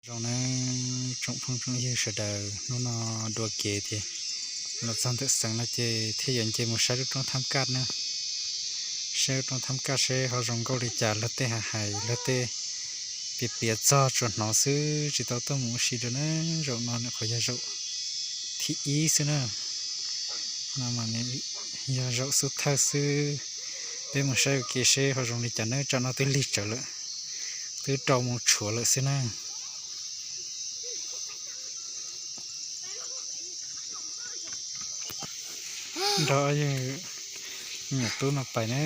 Zoo nawb tsoom phooj tsoom ywg sawv daws, hnub no dua kev ces los txog ntawm xeev no ces thiaj yuav nce mus saib lub roob Thab Kaj na. Saib lub roob Thab Kaj seb ho zoo nkauj li cas, luag tej hais hais luag tej piav piav txog tsuas hnov xwb tsis tau tuaj mus ua si dua na. Zaum no nws qhov yog zaum thib ib xwb na, no mas yog zaum xub thawj xwb. Peb mus saib ua ke seb ho zoo li cas na. Tsam no twb lig tsawv lawm, twb rau moos tshuav lawm xwb na. Nrog yawg me nyuam tub no pais na.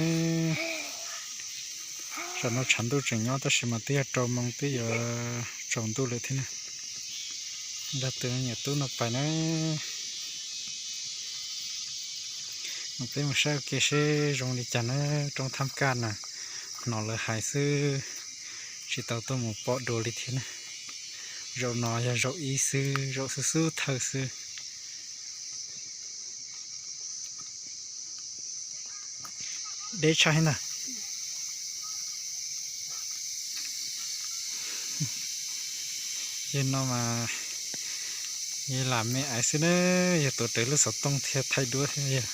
Tam no tshav ntuj tseem nyob tab sis mas twb yog rau moos twb yuav tsaus ntuj lawm thiab na. Nrog tus me nyuam tub no pais na. Peb mus saib ua ke seb zoo li cas na. Roob Thab Kaj na, hnov lawv hais xwb tsis tau tuaj mus pom dua li thiab na. Zaum no yog zaum ib xwb, zaum xub xub thawj xwb. Deb tshaj thiab ntag. Yog no mas yog lam me aiv xwb na, yog tuav rawv lub xov tooj thiaj thaij duab thiab yog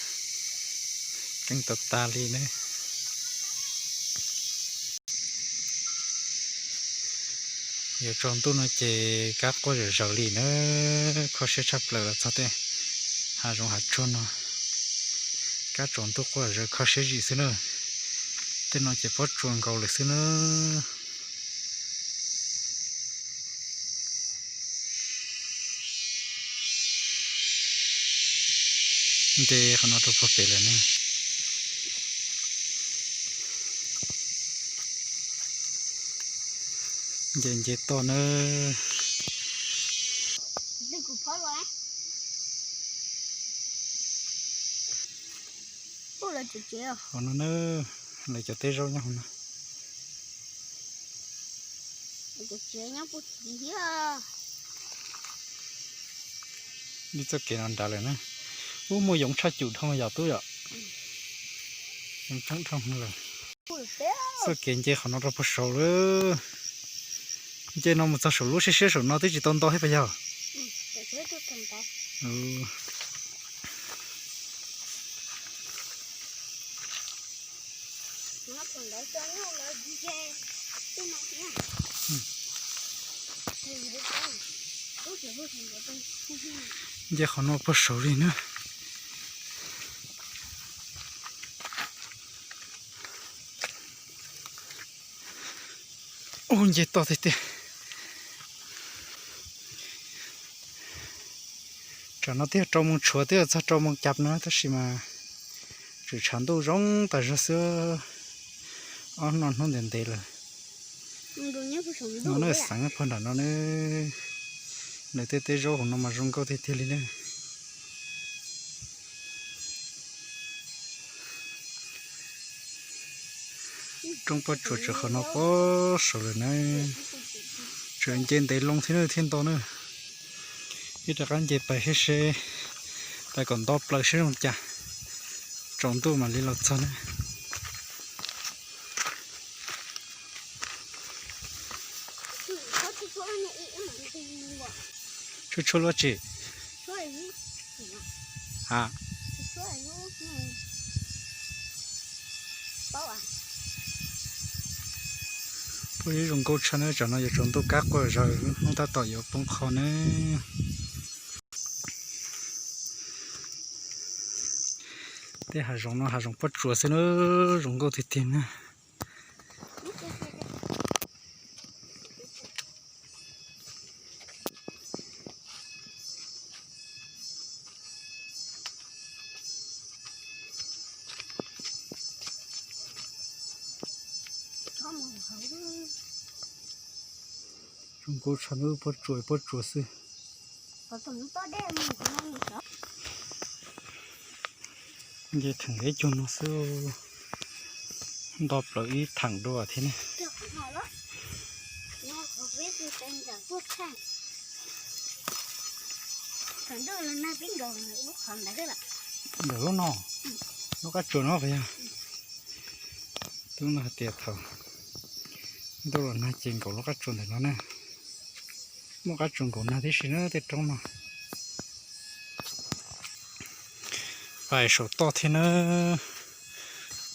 keeb tag tas li na. Yuav tsaus ntuj no ces kab quaj zom zaws li na, kho siab tshaj plaws los txog tej hav zoov hav tsuag no. Kab tsaus ntuj quaj zom zaws kho siab zim xwb na. Tej no ces pob tsuas nkaus lawm xwb na. Nce qhov no rau puag pem lawm na. Nce nce toj na. Qhov no na, lawv cov teb zaub nyob hauv no. Li txoj kev no nrad lawm na. Ub, muaj yoov tshaj cum dhau yom tub yom. Yoov tseeb dhau lawm. Txoj kev nce qhov no rau puag saud lawm. Nce no mus txog saum lub siab siab saum no twb tsis tau nto thiab puas yog? Nce qhov no puag saud li na. Ub, nce toj tiag tiag. Tsam no twb yog rau moos tshuav twb yog txog rau moos cas no tab sis mas tseem tshav ntuj zoo tas zog xwb. Ob no hnub ntev ntev lawm. No na, xeev puag nram no na. Lawv tej teb zaub hauv no mas zoo nkauj tiag tiag li na. Roob pob tsuas tseem qhov no pob saud lawm na. Tseem nce ntev loo thiab na thiaj nto na. Ib rov qab nce pais seb, pais kom nto plaws seb zoo cas, tsaus ntuj mam li los txog na. Tshuab tshuab luaj tsi? Ha. Puag ib zoo nkauj tshaj na, tsam no yuav tsaus ntuj kab quaj zaws, hnub tab tom yuav poob qho na. Tej hav zoov no hav zoov pob tsuas xwb na, zoo nkauj tiag tiag na. Zoo nkauj tshaj na, pob tsuas pob tsuas xwb. Nce theem ib cug no xwb, nto plaws ib theem dua thiab ne. Ntawm lub no, lub qab tsuas no puas yog? Tub no hais tias thaum ntuj los nag ces nkaum lub qab tsuas ntawm no na. Muaj qab tsuas nkaus nag tib si na tej roob no. Pais saum toj thiab na.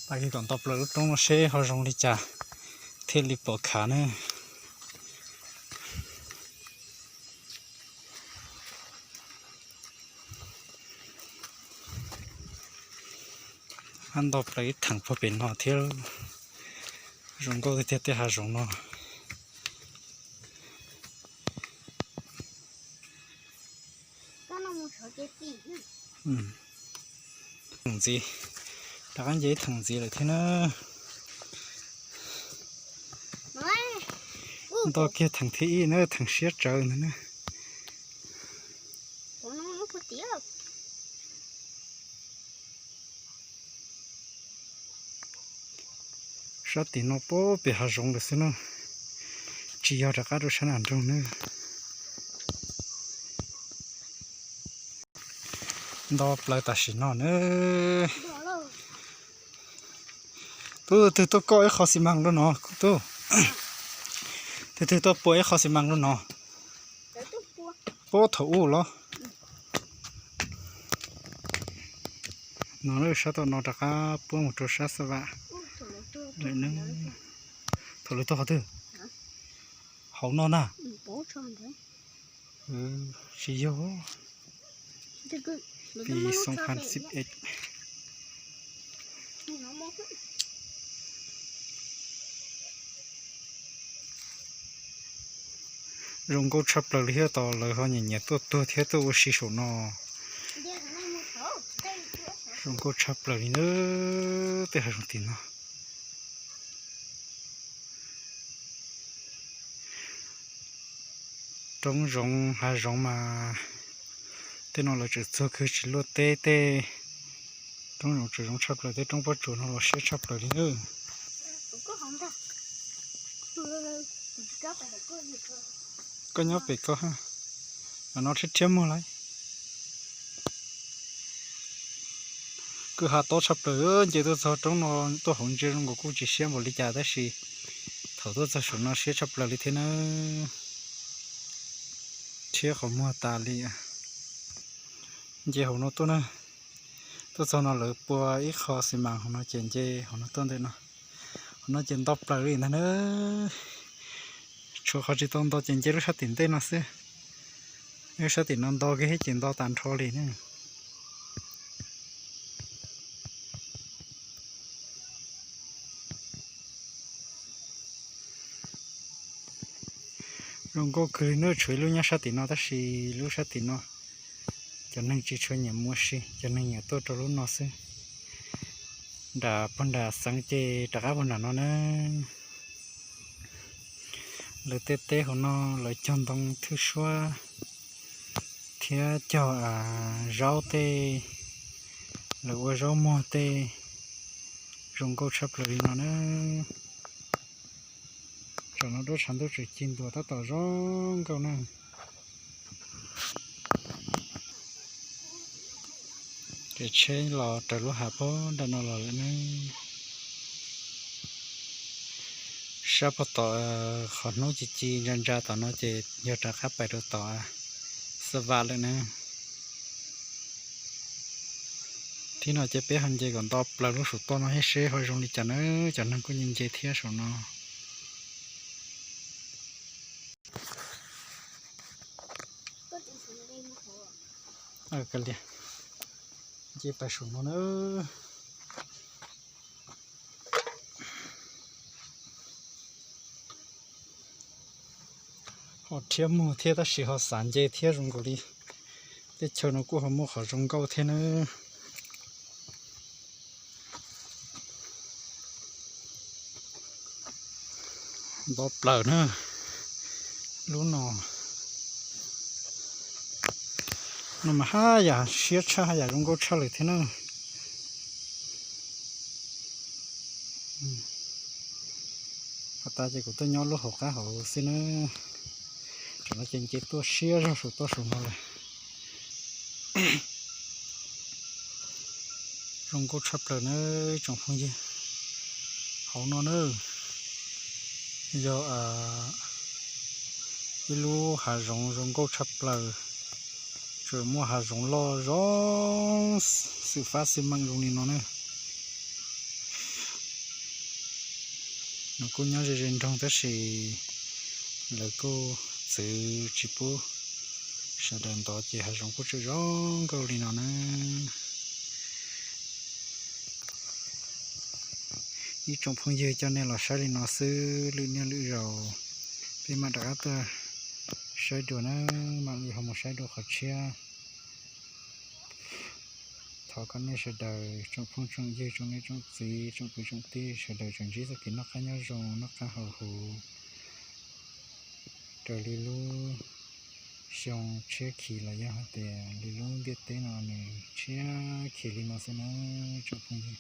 Pais kom nto plaws lub roob no seb ho zoo li cas thiaj li pom khav na. Nto plaws ib theem puag pem no thiab. Zoo nkauj tiag tiag tej hav zoov no. Ntxiv, rov qab nce ib theem ntxiv lawm thiab na. Nto kiag theem thib ib na, theem siab tsawv ntag na. Sab tim no puag pem hav zoov lawm xwb na, tsis yog rov qab rau sab nram nroog na. Nto plaws tam sim no na. Tub, twg tuaj koj ib qho xi mas rau no tub? Twg twg tuaj pua ib qho xi mas rau no? Puag thaum ub los. No sab tom no rov qab puab mus rau sab xab vam lawm na. Thaum lawv tuaj qhov twg? Hauv no ntag. Tsis yog. Pis xoo phav xib ej. Zoo nkauj tshaj plaws li thiab tos lawv ho nyiam nyiam tuaj tuag thiab tuaj ua si saum no. Zoo nkauj tshaj plaws li na, tej hav zoov tim no. Roob zoov hav zoov mas tej no lawv tseem txuag kawg tsis luaj teb tej. Roob zoov tseem zoov tshaj plaws, tej roob pob tsuas no los siab tshaj plaws li na. Koj nyob pem koj, no rhiab rhiab muag lauj. Kwj ha tob tshaj plaws, nce tuaj txog roob no tuaj hauv ntsia zoo nkaus kuj tsis siab npaum li cas tab sis thaum tuaj txog saum no siab tshaj plaws li thiab na. Rhiab qhov muag tas li. Nce hauv no tuaj na, tuaj txog no lawv pua ib qho xi mas hauv no ces nce hauv no tuaj ntawm no. Hauv no ces nto plaws li ntag na. Tshuav qhov tsis tau nto ces nce lub sab tim ntej no xwb. Lub sab tim no nto kiag thiab ces nto tas nrho li na. Zoo nkauj kawg li na, tshuav ib lub nyob sab tim no tab sis lub sab tim no cov neeg tsis tshua nyiam mus ua si, cov neeg nyiam tuaj rau lub no xwb. Nram puag nram xeev ces rov qab puag nram no na. Lawv tej teb hauv no lawv cog ntoo thwj suab thiab cog zaub tej, lawv ua zaub muag tej, zoo nkauj tshaj plaws li no na. Tsam no duab tshav ntuj tseem ci ntuas tab tom zoo nkauj na. Ces tsheb los raws lub hav puag nram no los lawm ne. Sab puag tom qhov hnub ci ci ntsa ntsa tom no ces yog rov qab pais rau tom Xab Vam lawm na. Thib no ces peb ho nce kom nto plaws lub saum toj no thiab seb ho zoo li cas na, cov neeg kuj nce nce thiab saum no. Nce pais saum no na. Ho rhiab muag thiab tab sis ho xav nce thiab zoo nkaus li. Teb chaws no kuj ho muaj qhov zoo nkauj thiab na. Nto plaws na. Lub no, no mas haj yam siab tshaj haj yam zoo nkauj tshaj lawm thiab na. Has tas ces kuv tuaj nyob lub hauv qab hauv xwb na. Tam no ces nce tuaj siab zog saum toj saum no lawm. Zoo nkauj tshaj plaws na tsoom phooj ywg. Hauv no na yog Ib lub hav zoov zoo nkauj tshaj plaws, tseem muaj hav zoov loj zoo xwm fab xwm meem zoo li no na. Nws kuj nyob ze ze nroog tab sis lawv kuj txwv tsis pub sawv daws ntov ces hav zoov kuj tseem zoo nkauj li no na. Ib tsoom phooj ywg, coj nej los saib li no xwb, lwm niaj lwm zaus peb mam rov qab tuaj saib dua na, mam li ho mus saib dua qhov tshiab. Thov kom nej sawv daws tsoom phooj tsoom ywg, tsoom niam tsoom txiv, tsoom kwv tsoom tij sawv daws tsuas ntsib txoj kev noj qab nyob zoo, noj qab haus huv raws li lub xyoo tshiab khiv los yog hais tias li lub ntiaj teb no nws tshiab khiv li no xwb na tsoom phooj ywg.